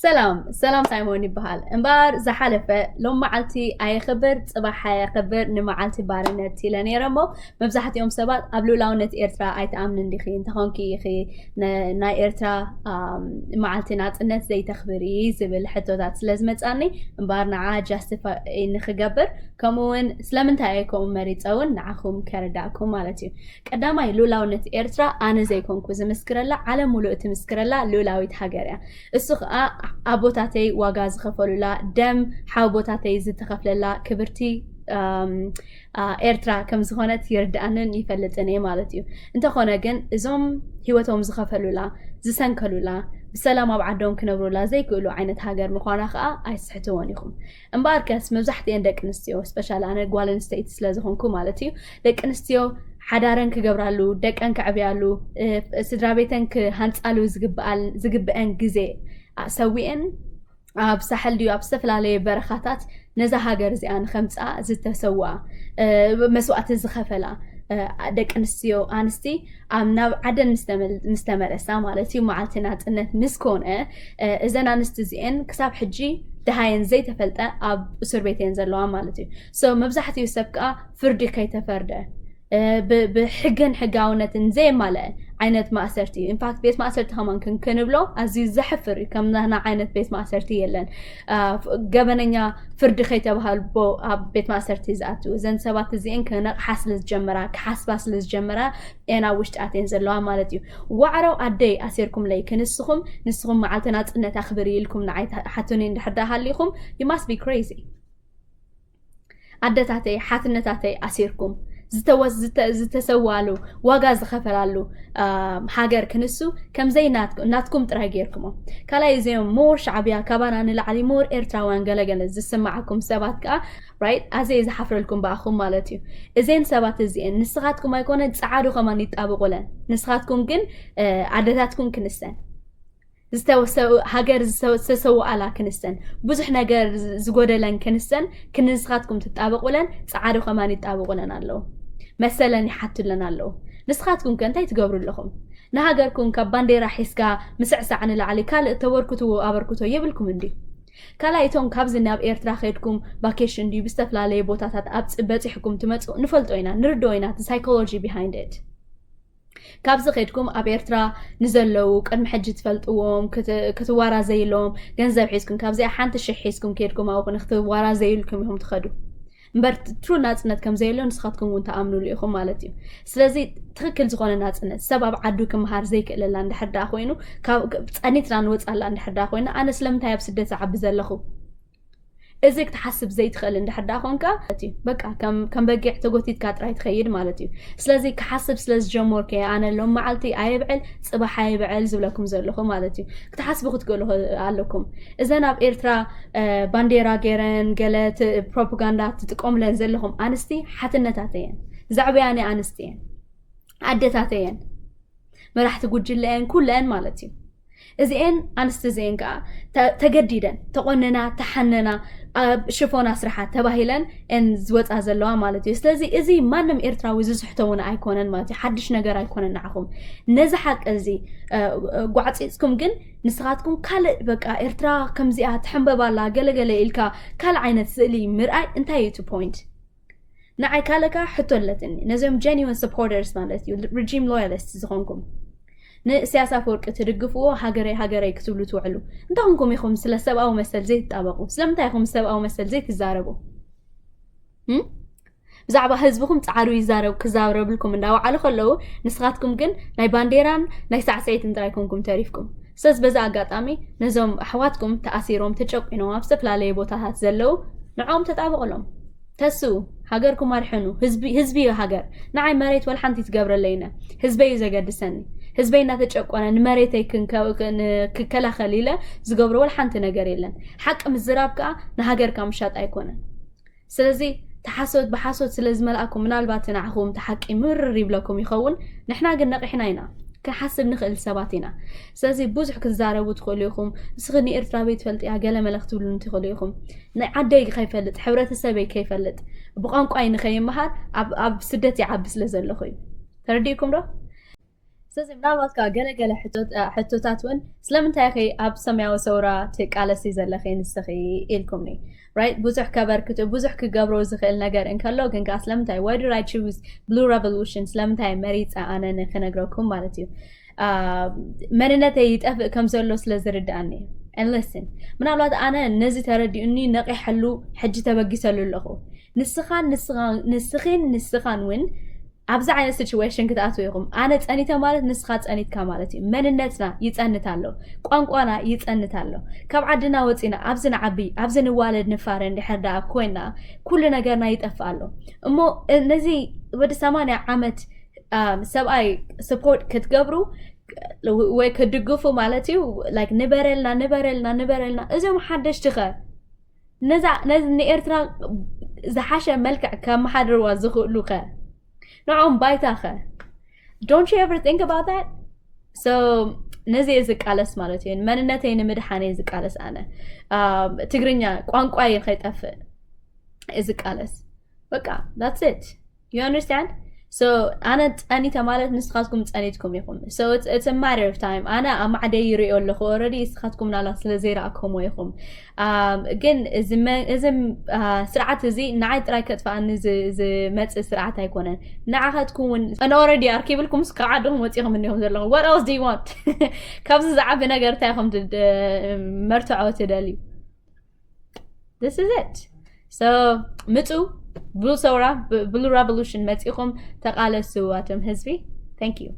ሰላም ሰላም፣ ሳይሞን ይበሃል። እምበኣር ዝሓለፈ ሎም መዓልቲ ኣየኽብር፣ ጽባሕ ኣየኽብር፣ ንመዓልቲ ባርነት ኢለ ነይረ እሞ፣ መብዛሕትኦም ሰባት ኣብ ልኡላውነት ኤርትራ ኣይትኣምንን ዲኺ? እንተኾንኪ ኢኺ ነ- ናይ ኤርትራ ኣም፣ መዓልቲ ናጽነት ዘይተኽብሪ ዝብል ሕቶታት ስለ ዝመጻኒ፣ እምበኣር ንዓ ጃስቲፋይ ንኽገብር፣ ከምኡ እውን ስለምንታይ እየ ከምኡ መሪጸ እውን ንዓኹም ከረዳእኩም ማለት እዩ። ቀዳማይ፣ ልኡላውነት ኤርትራ ኣነ ዘይኮንኩ ዝምስክረላ፣ ዓለም ሙሉእ ትምስክረላ ልኡላዊት ሃገር እያ። እሱ ከዓ ኣቦታተይ ዋጋ ዝኸፈሉላ፣ ደም ሓወቦታተይ ዝተኸፍለላ ክብርቲ ኣም፣ ኣ፣ ኤርትራ ከም ዝኾነት ይርድኣንን ይፈልጥን እየ ማለት እዩ። እንተኾነ ግን እዞም ህይወቶም ዝኸፈሉላ፣ ዝሰንከሉላ፣ ብሰላም ኣብ ዓዶም ክነብሩላ ዘይክእሉ ዓይነት ሃገር ምዃና ከዓ ኣይስሕትዎን ኢኹም። እምበኣርከስ መብዛሕትኤን ደቂ ኣንስትዮ፣ ስፔሻሊ ኣነ ጓል ኣንስተይቲ ስለ ዝኾንኩ ማለት እዩ፣ ደቂ ኣንስትዮ ሓዳረን ክገብራሉ፣ ደቀን ከዕብያሉ፣ እ፣ ስድራ ቤተን ክሃንጻሉ ዝግብኣል- ዝግብአን ግዜ ሰዊኤን ኣብ ሳሕል ድዩ ኣብ ዝተፈላለየ በረኻታት ነዛ ሃገር እዚኣ ንኸምፅኣ ዝተሰዋ፣ እ፣ መስዋእቲ ዝኸፈላ፣ እ፣ ደቂ ኣንስትዮ ኣንስቲ ኣብ ናብ ዓደን ምስ ተመል- ምስ ተመለሳ ማለት እዩ፣ መዓልቲ ናፅነት ምስ ኮነ፣ እ፣ እዘን ኣንስቲ እዚኤን ክሳብ ሕጂ ደሃየን ዘይተፈልጠ ኣብ እስር ቤት እየን ዘለዋ ማለት እዩ። So መብዛሕትኡ ሰብ ከዓ ፍርዲ ከይተፈርደ፣ እ፣ ብ- ብሕግን ሕጋውነትን ዘየማልአ ዓይነት ማእሰርቲ እዩ። ኢንፋክት ቤት ማእሰርቲ ከማን ክን- ክንብሎ ኣዝዩ ዘሕፍር እዩ፣ ከም ናህና ዓይነት ቤት ማእሰርቲ የለን። አ፣ ፍ- ገበነኛ ፍርዲ ከይተባሃልቦ ኣብ ቤት ማእሰርቲ ዝኣትው፣ እዘን ሰባት እዚኤን ክነቕሓ ስለ ዝጀመራ፣ ክሓስባ ስለ ዝጀመራ እየን ኣብ ውሽጢ ኣትየን ዘለዋ ማለት እዩ። ዋዕሮ ኣደይ ኣሲርኩምለይ ክንስኹም፣ ንስኹም መዓልቲ ናፅነት ኣኽብሪ ኢልኩም ንዓይ ትሓቱኒ እንድሕር ደኣ ሃሊኹም፣ you must be crazy። ኣደታተይ ሓትነታተይ ኣሲርኩም ዝተወ- ዝተ- ዝተሰዋሉ፣ ዋጋ ዝኸፈላሉ፣ ኣም፣ ሃገር ክንሱ ከምዘይ ናትኩ- ናትኩም ጥራይ ጌርኩሞ። ካልኣይ፣ እዚኦም ሞር ሻዕብያ ካባና ንላዕሊ ሞር ኤርትራውያን ገለገለ ዝስማዓኩም ሰባት ከዓ፣ ራይት፣ ኣዘ ዝሓፍረልኩም ብኣኹም ማለት እዩ። እዘን ሰባት እዚኤን ንስኻትኩም ኣይኮነ ጸዓዱ ከማን ይጣብቑለን። ንስኻትኩም ግን፣ እ፣ ኣደታትኩም ክንሰን ዝተወሰ- ሃገር ዝተወ- ዝተሰውኣላ ክንሰን፣ ብዙሕ ነገር ዝ- ዝጎደለን ክንሰን፣ ክንስኻትኩም ትጣበቁለን፣ ጸዓዱ ከማን ይጣበቁለን ኣለዉ። መሰለን ይሓቱለን ኣለዉ። ንስኻትኩም ከ እንታይ ትገብሩ ኣለኹም? ንሃገርኩም ካብ ባንዴራ ሒዝካ ምስዕሳዕ ንላዕሊ ካልእ ተበርክትዎ ኣበርክቶ የብልኩም እንዲ? ካልኣይ፣ እቶም ካብዚ ናብ ኤርትራ ከይድኩም ቫኬሽን ድዩ ብዝተፈላለየ ቦታታት ኣብ ጽ- በጺሕኩም ትመጹ ንፈልጦ ኢና፣ ንርድኦ ኢና እቲ ሳይኮሎጂ ቢሃይንድ ኢት። ካብዚ ከድኩም ኣብ ኤርትራ ንዘለዉ ቅድሚ ሕጂ ትፈልጥዎም ክት- ክትዋራዘይሎም ገንዘብ ሒዝኩም፣ ካብዚኣ ሓንቲ ሽሕ ሒዝኩም ከድኩም ኣብኡ ንክትዋራዘይልኩም ኢኹም ትኸዱ እምበር፣ ትሩ ናጽነት ከም ዘየሎ ንስኻትኩም እውን ተኣምኑሉ ኢኹም ማለት እዩ። ስለዚ ትኽክል ዝኾነ ናጽነት ሰብ ኣብ ዓዱ ክምሃር ዘይክእለላ እንድሕር ደኣ ኮይኑ፣ ካብ ጸኒትና ንወጻላ እንድሕር ደኣ ኮይና፣ ኣነ ስለምንታይ ኣብ ስደት ዝዓቢ ዘለኹ? እዚ ክትሓስብ ዘይትኽእል እንድሕር ደኣ ኮንካ፣ በቃ ከም ከም በጊዕ ተጎቲትካ ጥራይ ትኸይድ ማለት እዩ። ስለዚ ክሓስብ ስለ ዝጀመርኩ እየ ኣነ ሎም መዓልቲ ኣየብዕል ጽባሕ ኣየብዕል ዝብለኩም ዘለኹ ማለት እዩ። ክትሓስቡ ክትክእሉ ኣለኩም። እዘን ኣብ ኤርትራ ባንዴራ ገይረን ገለ ፕሮፓጋንዳ ትጥቀምለን ዘለኹም ኣንስቲ ሓትነታት እየን፣ ዘዕብያኒ ኣንስቲ እየን፣ ኣደታት እየን፣ መራሕቲ ጉጅለ እየን፣ ኩለአን ማለት እዩ። እዚኤን ኣንስቲ እዚኤን ከዓ ተገዲደን ተቆነና ተሓነና ኣብ ሽፎን ኣስርሓ ተባሂለን እን ዝወፃ ዘለዋ ማለት እዩ። ስለዚ እዚ ማንም ኤርትራዊ ዝስሕቶ እውን ኣይኮነን ማለት እዩ። ሓድሽ ነገር ኣይኮነን ንዓኹም። ነዚ ሓቂ እዚ ጓዕፂፅኩም ግን ንስኻትኩም ካልእ በቃ ኤርትራ ከምዚኣ ትሕንበባላ ገለገለ ኢልካ ካልእ ዓይነት ስእሊ ምርኣይ እንታይ እዩ እቲ ፖይንት? ንዓይ ካለካ ሕቶ ኣለትኒ ነዚኦም ጀኒወን ሰፖርተርስ ማለት እዩ፣ ሪጂም ሎያሊስት ዝኾንኩም ንእስያስ ኣፈወርቂ ትድግፍዎ ሃገረይ ሃገረይ ክትብሉ ትውዕሉ እንተኾንኩም ኢኹም ስለ ሰብኣዊ መሰል ዘይትጣበቁ? ስለምንታይ ኢኹም ሰብኣዊ መሰል ዘይትዛረቡ? ብዛዕባ ህዝብኹም ፃዕዱ ይዛረብ ክዛረብልኩም እንዳወዓሉ ከለዉ ንስኻትኩም ግን ናይ ባንዴራን ናይ ሳዕስዒትን ጥራይ ኮንኩም ተሪፍኩም። ስለዚ በዚ ኣጋጣሚ ነዞም ኣሕዋትኩም ተኣሲሮም ተጨቂኖም ኣብ ዝተፈላለየ ቦታታት ዘለዉ ንዕኦም ተጣበቕሎም። ተስኡ፣ ሃገርኩም ኣድሕኑ። ህዝቢ ህዝቢ እዩ ሃገር። ንዓይ መሬት ወላ ሓንቲ ትገብረለይ እነ ህዝበይ እዩ ዘገድሰኒ። ህዝበይ እናተጨቆነ ንመሬተይ ክንከ- ክን- ክከላኸል ኢለ ዝገብሮ ወላ ሓንቲ ነገር የለን። ሓቂ ምዝራብ ከዓ ንሃገርካ ምሻጥ ኣይኮነን። ስለዚ ተሓሶት ብሓሶት ስለ ዝመልኣኩም ምናልባት ንዓኹም እቲ ሓቂ ምርር ይብለኩም ይኸውን። ንሕና ግን ነቒሕና ኢና። ክንሓስብ ንኽእል ሰባት ኢና። ስለዚ ብዙሕ ክትዛረቡ ትኽእሉ ኢኹም። እስኺ ንኤርትራዊ ትፈልጥያ ገለ መለ ክትብሉኒ ትኽእሉ ኢኹም። ንዓደይ ከይፈልጥ፣ ሕብረተሰበይ ከይፈልጥ፣ ብቋንቋይ ንኸይመሃር ኣብ ኣብ ስደት ይዓቢ ስለ ዘለኹ እዩ። ተረዲእኩም ዶ? ስለዚ ምናልባት ከዓ ገለገለ ሕቶታት እውን ስለምንታይ ከ ኣብ ሰማያዊ ሰውራ ትቃለሲ ዘለኺ ንስኺ ኢልኩምኒ። ራይት፣ ብዙሕ ከበርክቱ ብዙሕ ክገብሮ ዝኽእል ነገር እንከሎ ግን ከዓ ስለምንታይ why did I choose blue revolution ስለምንታይ መሪፀ ኣነ ንክነግረኩም ማለት እዩ። መንነተይ ይጠፍእ ከም ዘሎ ስለ ዝርድኣኒ። ልስን፣ ምናልባት ኣነ ነዚ ተረዲኡኒ ነቂሐሉ ሕጂ ተበጊሰሉ ኣለኹ። ንስኻን ንስኺን ንስኻን እውን ኣብዚ ዓይነት situation ክትኣትዉ ኢኹም። ኣነ ጸኒተ ማለት ንስኻ ጸኒትካ ማለት እዩ። መንነትና ይጸንት ኣሎ፣ ቋንቋና ይጸንት ኣሎ። ካብ ዓድና ወጺና ኣብዚ ንዓቢ ኣብዚ ንዋለድ ንፋረ እንድሕር ደኣ ኮይና ኩሉ ነገርና ይጠፍእ ኣሎ። እሞ ነዚ ወዲ ሰማንያ ዓመት ሰብኣይ support ክትገብሩ ወይ ክትድግፉ ማለት እዩ። Like ንበረልና ንበረልና ንበረልና እዞም ሓደሽቲ ኸ ነዛ ንኤርትራ ዝሓሸ መልክዕ ከመሓድርዋ ዝኽእሉ ከ ንዖም ባይታ ከ don't you ever think about that? So ነዚ እየ ዝቃለስ ማለት እዩ። መንነተይ ንምድሓን እየ ዝቃለስ ኣነ። ትግርኛ ቋንቋ እየ ከይጠፍእ እየ ዝቃለስ። በቃ that's it. You understand? So ኣነ ጸኒተ ማለት ንስኻትኩም ጸኒትኩም ኢኹም። So it's a matter of time. ኣነ ኣብ ማዕደይ ይሪኦ ኣለኹ already። ንስኻትኩም ናላ ስለ ዘይረኣኩሞ ኢኹም። ግን እዚ ስርዓት እዚ ንዓይ ጥራይ ከጥፋኣኒ ዝመፅእ ስርዓት ኣይኮነን። ንዓኻትኩም እውን ኣነ already ኣርኪብልኩም እስከ ዓድኹም ወፂኹም እኒኹም ዘለኹም። What else do you want? ካብዚ ዝዓቢ ነገር እንታይ ኢኹም መርትዖ ትደልዩ? This is it. So ምፁ፣ ብሉ ሰውራ፣ ብሉ revolution መፂኹም ተቃለሱ ኣቶም ህዝቢ። Thank you.